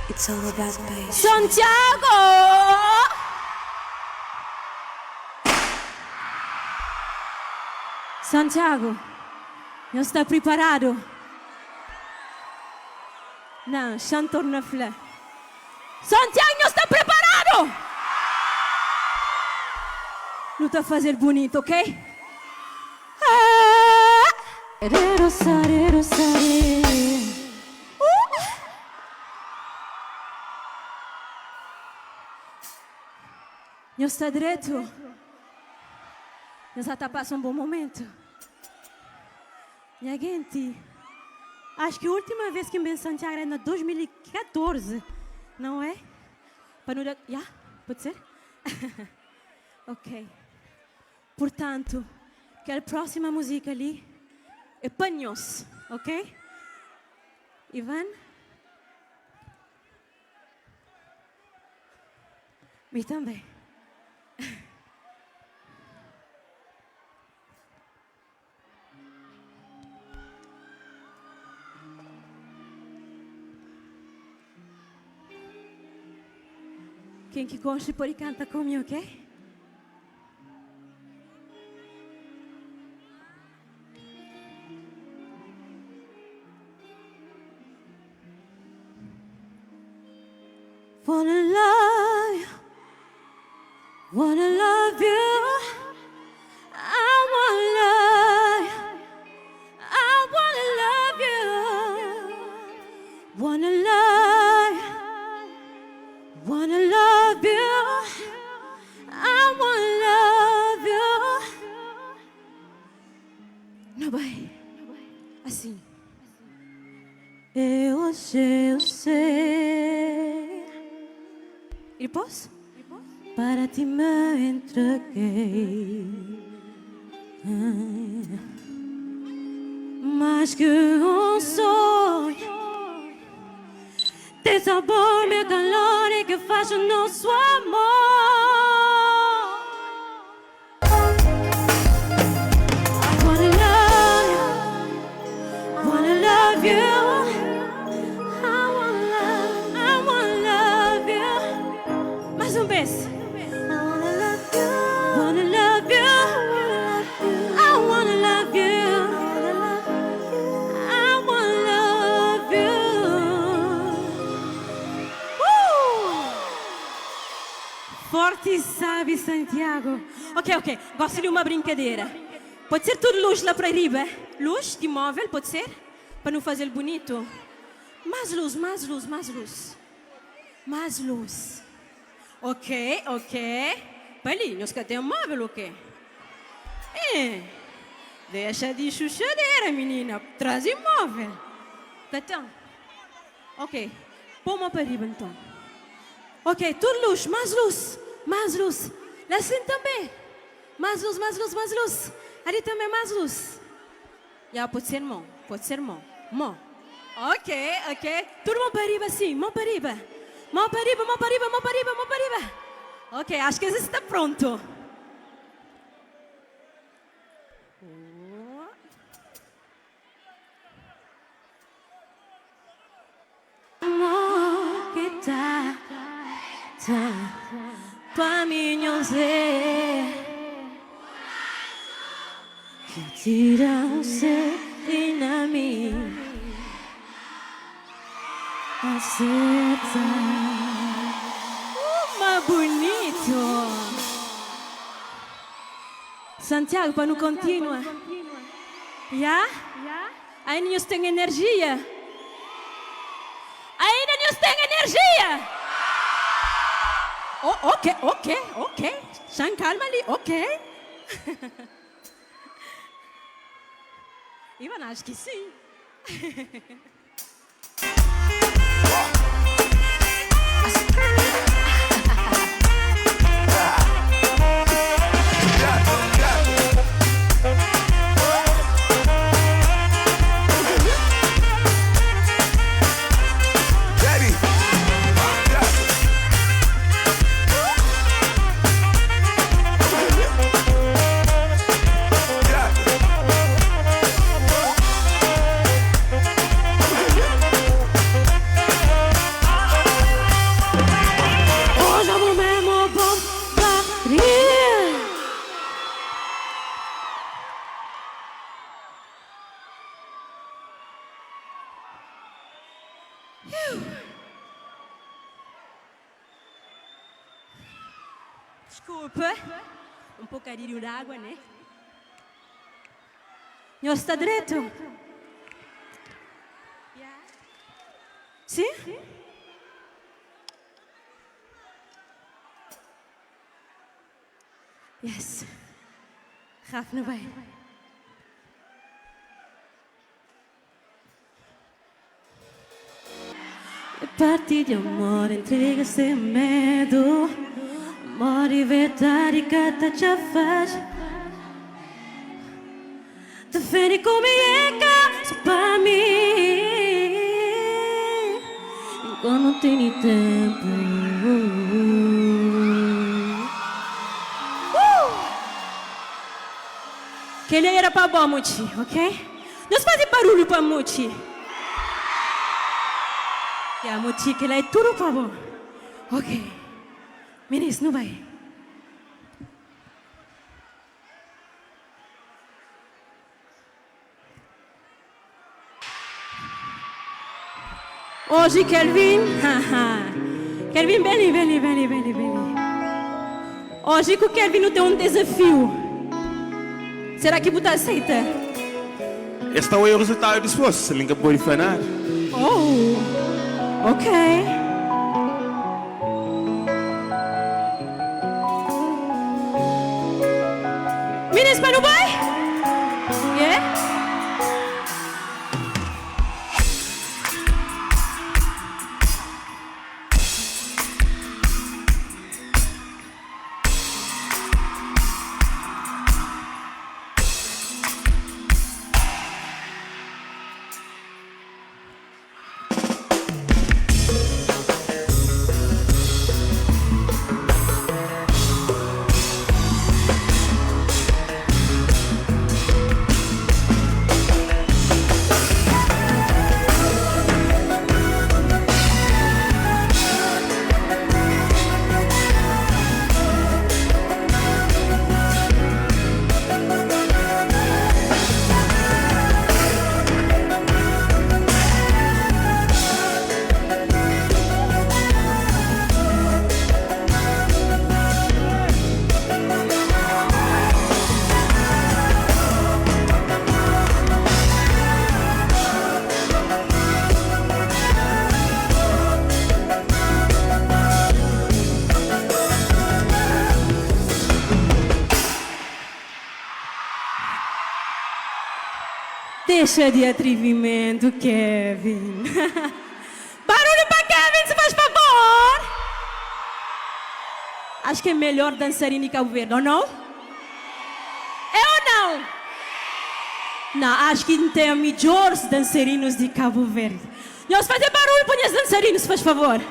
It's all about patience. Santiago! Santiago, nhos sta priparadu? Nan, xa-m torna fla. Santiago, nhos sta preparadu? Nu ta faze-l bunitu, ok? Nhos sta dretu? Nhos sa ta pasa un bon momentu? Nha genti, acho ki ultima vez ki N ben Santiago era na 2014, não é? Pa nu da, ya, pode ser? Ok. Purtantu, kel próxima muzika li é pa nhos, ok? Ivan? Mi tanbe. Ken ki konxe pode kanta ku mi, ok? Wanna love you, wanna love you, I wanna love you, I wanna love you, wanna love you, wanna love you, I wanna love you. Nu bai assim. Eu sei, eu sei. E dipôs? Para ti me entreguei. Mais que um sonho. Tem sabor, meu calor e que faz o nosso amor. Wanna love you, wanna love you. I wanna love, I wanna love you. Mais um vez. I wanna love you, Wanna love you, I wanna love you, wanna love you. I wanna love you. Forti sabi, Santiago. Ok, ok, gosi di uma brinkadera. Pode ser tudu lus la pra riba? Lus di móvel, pode ser? Pa nu faze-l bunitu. Más lus, más lus, más lus. Más lus. Ok, ok. Pa li, nhos ka ten móvel o ke? Eh, dexa di xuxadera, minina. Traze móvel. Ka ten? Ok, pô mô pa riba nton. Ok, tudu lus, más lus, más lus. La sin tanbê. Más lus, más lus, más lus. Ali tanbê más lus. Ya, pode ser mô, pode ser mô, mô. Ok, ok. Tudu mô pa riba sin, mô pa riba. Mô pa riba, mô pa riba, mô pa riba, mô pa riba. Ok, acho ki es sta prontu. Amor ki ta ta pa mi nhos é Ki tira un sede na mi Aseta. Uma bunitu Santiago pa nu kontinua Ya? Ainda nhos ten enerjia? Ainda nhos ten enerjia? Oh, ok, ok, ok. Xa-m kalma li, ok. Ivan, acho ki sin. Desculpa. Um bocadinho de água, né? Nhos sta dretu? Sim? Yes. Raf, nu bai. É parti di amor entrega sen medu. Amor di verdadi ka ta txa fadja. Defende ku mi é ka so pa mi. Enquanto nu tene tempu. Kel-li era pa bo, Muti, ok? Nhos faze barulhu pa Muti. Ya, Muti, kel-la é tudu pa bo. Ok. Minis, nu bai. Oji Kelvin, haha. Kelvin, ben li, ben li, ben li, ben li, ben li. Oji ku Kelvin nu ten un dezafiu. Sera ki bu ta aseita? Es ta oia rezultadu dispôs, mi N ka pode fla nada. Oh, ok. Minis pa nu bai? Yeah? Dexa di atrivimentu, Kevin. Barulhu pa Kevin, si faz favor! Acho ki é melhor dançarino di Cabo Verde, ou não? É ou não? Não, acho ki N ten midjors dançarinos di Cabo Verde. Nhos faze barulhu pa nhas dançarinos, si faz favor.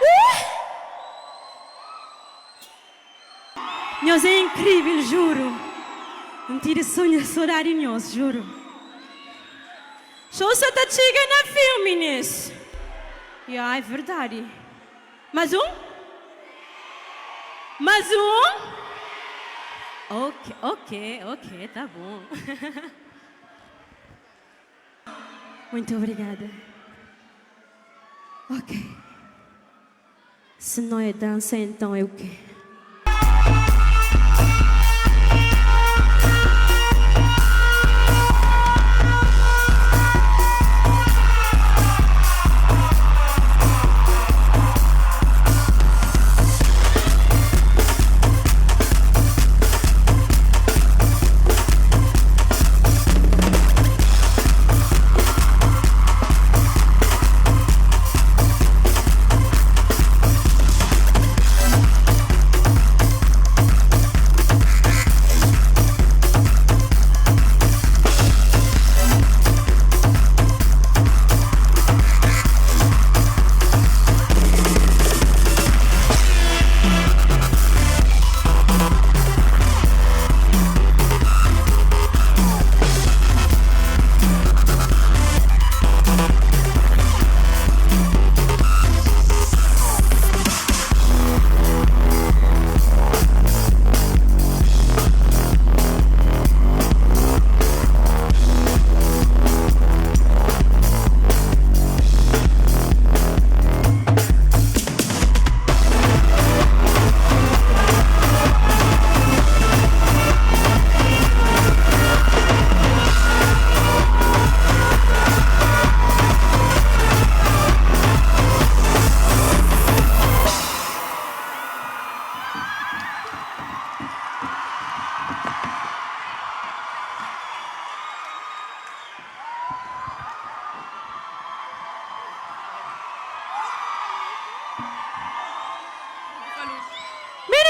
Uh! Nhos é incrível, juro. N tira sonha sodadi nhos, juro. Show sa ta txiga na fim, minis. Ya, é verdadi. Mas um? Mas um? Ok, ok, ok, tá bom. Muito obrigada. Ok. Se não é dança, então é o quê?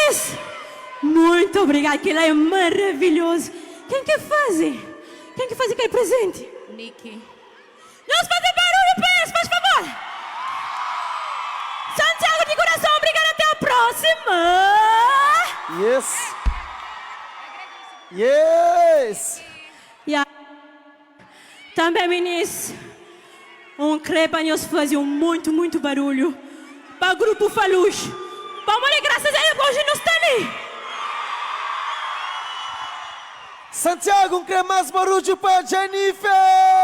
es? Muito obrigado, kel-la é maravilhoso. Ken ki faze? Ken ki faze kel prezenti? Niki. Nhos faze barulho pa es, faz favor. Santiago di coração, obrigado, até a próxima. Yes. Yes. Ya. Tanbe, minis, un kre pa nhos faze un muito, muito barulho pa Grupo Faluz. Pamodi grasas a el oji nu sta li. Santiago, un kre mas barudju pa Jennifer!